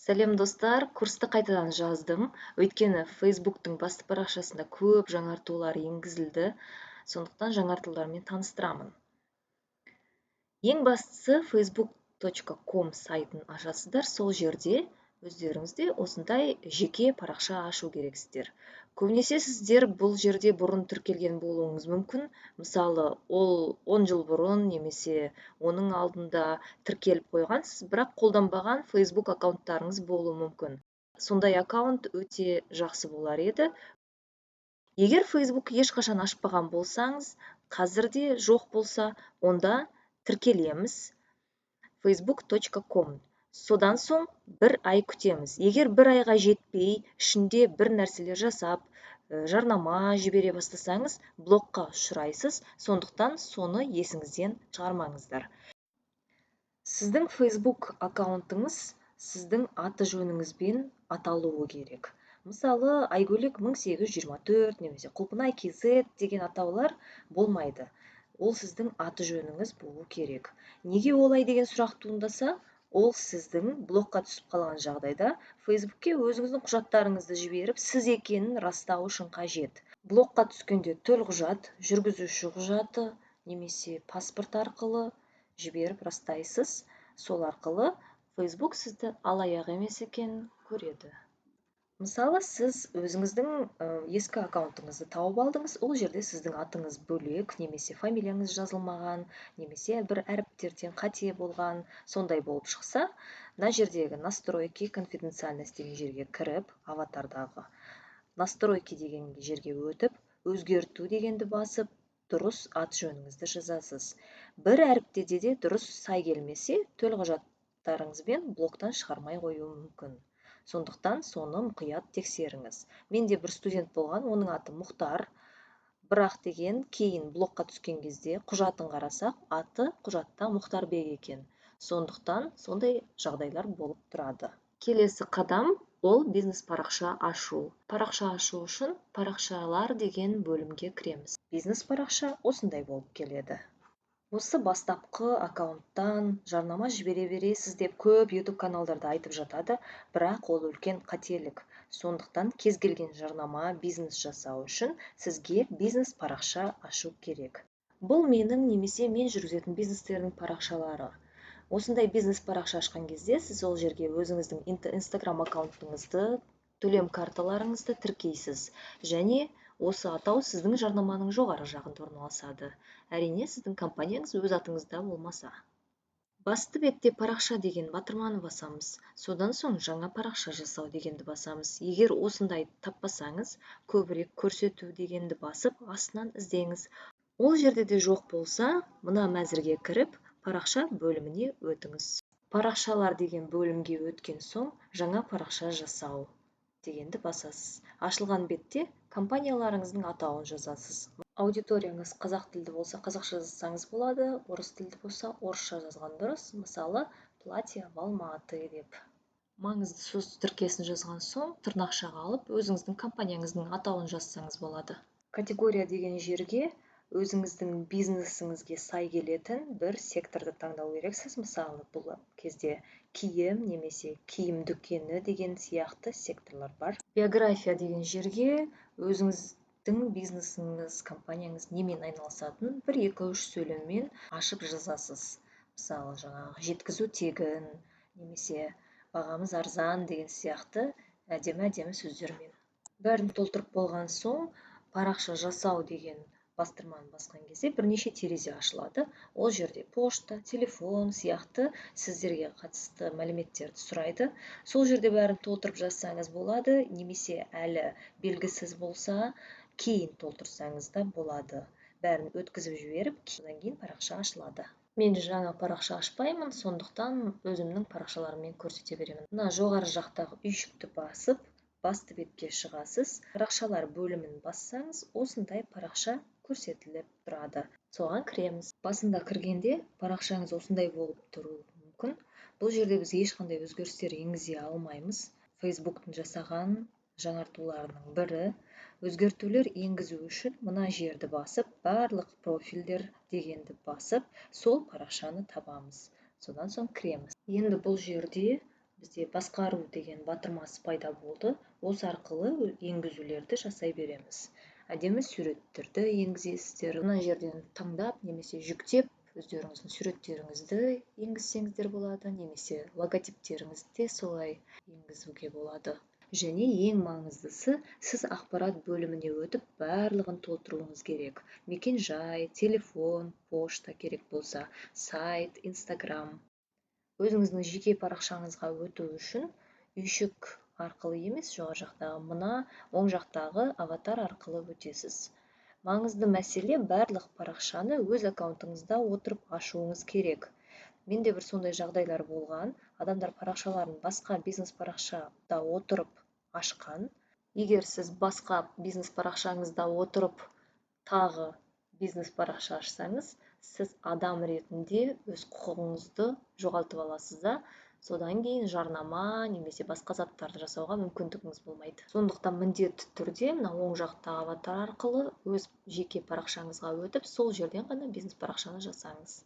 Сәлем, достар! Курсты қайтадан жаздым, өйткені Фейсбуктың басты парақшасында көп жаңартулар енгізілді. Сондықтан жаңартулармен таныстырамын. Ең бастысы, facebook.com сайтын ашасыздар. Сол жерде өздеріңіз де осындай жеке парақша ашу керексіздер. Көбінесе сіздер бұл жерде бұрын тіркелген болуыңыз мүмкін. Мысалы, ол 10 жыл бұрын немесе оның алдында тіркеліп қойғансыз, бірақ қолданбаған Facebook аккаунттарыңыз болуы мүмкін. Сондай аккаунт өте жақсы болар еді. Егер Facebook ешқашан ашпаған болсаңыз, қазір де жоқ болса, онда тіркелеміз facebook.com. Содан соң бір ай күтеміз. Егер бір айға жетпей, ішінде бір нәрселер жасап, жарнама жібере бастасаңыз, блокқа ұшырайсыз. Сондықтан соны есіңізден шығармаңыздар. Сіздің Facebook аккаунтыңыз сіздің аты жөніңізбен аталуы керек. Мысалы, Айгөлек 1824 немесе Құлпынай kz деген атаулар болмайды. Ол сіздің аты жөніңіз болу керек. Неге олай деген сұрақ туындаса, ол сіздің блокқа түсіп қалған жағдайда Фейсбукке өзіңіздің құжаттарыңызды жіберіп, сіз екенін растау үшін қажет. Блокқа түскенде төлқұжат, жүргізуші құжаты немесе паспорт арқылы жіберіп растайсыз. Сол арқылы Фейсбук сізді алаяқ емес екенін көреді. Мысалы, сіз өзіңіздің ескі аккаунтыңызды тауып алдыңыз. Ол жерде сіздің атыңыз бөлек немесе фамилияңыз жазылмаған, немесе бір әріптерден қате болған, сондай болып шықса, мына жердегі «Настройки», «Конфиденциальность» деген жерге кіріп, аватардағы «Настройки» деген жерге өтіп, «Өзгерту» дегенді басып, дұрыс аты жөніңізді жазасыз. Бір әріпте де дұрыс сай келмесе, төлқұжаттарыңызбен блоктан шығармай қоюы мүмкін. Сондықтан соны мұқият тексеріңіз. Менде бір студент болған, оның аты Мұхтар, бірақ деген кейін блокқа түскен кезде құжатын қарасақ, аты құжатта Мұхтарбек екен. Сондықтан сондай жағдайлар болып тұрады. Келесі қадам ол бизнес парақша ашу. Парақша ашу үшін «Парақшалар» деген бөлімге кіреміз. Бизнес парақша осындай болып келеді. Осы бастапқы аккаунттан жарнама жібере бересіз деп көп Ютуб каналдарда айтып жатады, бірақ ол үлкен қателік. Сондықтан кез келген жарнама, бизнес жасау үшін сізге бизнес парақша ашу керек. Бұл менің немесе мен жүргізетін бизнестердің парақшалары. Осындай бизнес парақша ашқан кезде сіз ол жерге өзіңіздің Инстаграм аккаунтыңызды, төлем карталарыңызды тіркейсіз және осы атау сіздің жарнаманың жоғары жағында орналасады. Әрине, сіздің компанияңыз өз атыңызда болмаса. Басты бетте «Парақша» деген батырманы басамыз. Содан соң «Жаңа парақша жасау» дегенді басамыз. Егер осындай таппасаңыз, «Көбірек көрсету» дегенді басып, астынан іздеңіз. Ол жерде де жоқ болса, мына мәзірге кіріп, «Парақша» бөліміне өтіңіз. «Парақшалар» деген бөлімге өткен соң, «Жаңа парақша жасау» дегенді басасыз. Ашылған бетте компанияларыңыздың атауын жазасыз. Аудиторияңыз қазақ тілді болса, қазақша жазсаңыз болады, орыс тілді болса, орысша жазған дұрыс. Мысалы, «Платье в Алматы» деп. Маңызды сөз тіркесін жазған соң, тырнақшаға алып, өзіңіздің компанияңыздың атауын жазсаңыз болады. «Категория» деген жерге өзіңіздің бизнесіңізге сай келетін бір секторды таңдау керексіз. Мысалы, бұл кезде киім немесе киім дүкені деген сияқты секторлар бар. «Биография» деген жерге өзіңіздің бизнесіңіз, компанияңыз немен айналысатынын бір, екі, үш сөйлеммен ашып жазасыз. Мысалы, жаңағы жеткізу тегін немесе бағамыз арзан деген сияқты әдемі әдемі сөздермен. Бәрін толтырып болған соң, «Парақша жасау» деген бастырманы басқан кезде бірнеше терезе ашылады. Ол жерде пошта, телефон сияқты сіздерге қатысты мәліметтерді сұрайды. Сол жерде бәрін толтырып жазсаңыз болады немесе әлі белгісіз болса, кейін толтырсаңыз да болады. Бәрін өткізіп жіберіп, содан кейін парақша ашылады. Мен жаңа парақша ашпаймын, сондықтан өзімнің парақшаларыммен көрсете беремін. Мына жоғары жақтағы үйшікті басып, басты бетке шығасыз. «Парақшалар» бөлімін бассаңыз, осындай парақша көрсетіліп тұрады. Соған кіреміз. Басында кіргенде парақшаңыз осындай болып тұруы мүмкін. Бұл жерде біз ешқандай өзгерістер енгізе алмаймыз. Фейсбуктың жасаған жаңартуларының бірі: өзгертулер енгізу үшін мына жерді басып, «Барлық профильдер» дегенді басып, сол парақшаны табамыз. Содан соң кіреміз. Енді бұл жерде Бізде «Басқару» деген батырмасы пайда болды. Осы арқылы енгізулерді жасай береміз. Әдемі суреттерді енгізесіздер. Мына жерден таңдап немесе жүктеп, өздеріңіздің суреттеріңізді енгізсеңіздер болады немесе логотиптеріңізді де солай енгізуге болады. Және ең маңыздысы, сіз ақпарат бөліміне өтіп, барлығын толтыруыңыз керек: мекен жай, телефон, пошта, керек болса сайт, Инстаграм. Өзіңіздің жеке парақшаңызға өту үшін үйшік арқылы емес, жоғары жақтағы, мына оң жақтағы аватар арқылы өтесіз. Маңызды мәселе: барлық парақшаны өз аккаунтыңызда отырып ашуыңыз керек. Менде бір сондай жағдайлар болған: адамдар парақшаларын басқа бизнес парақшада отырып ашқан. Егер сіз басқа бизнес парақшаңызда отырып тағы бизнес парақша ашсаңыз, сіз адам ретінде өз құқығыңызды жоғалтып аласыз да, содан кейін жарнама немесе басқа заттарды жасауға мүмкіндігіңіз болмайды. Сондықтан міндетті түрде мына оң жақтағы аватар арқылы өз жеке парақшаңызға өтіп, сол жерден ғана бизнес парақшаны жасаңыз.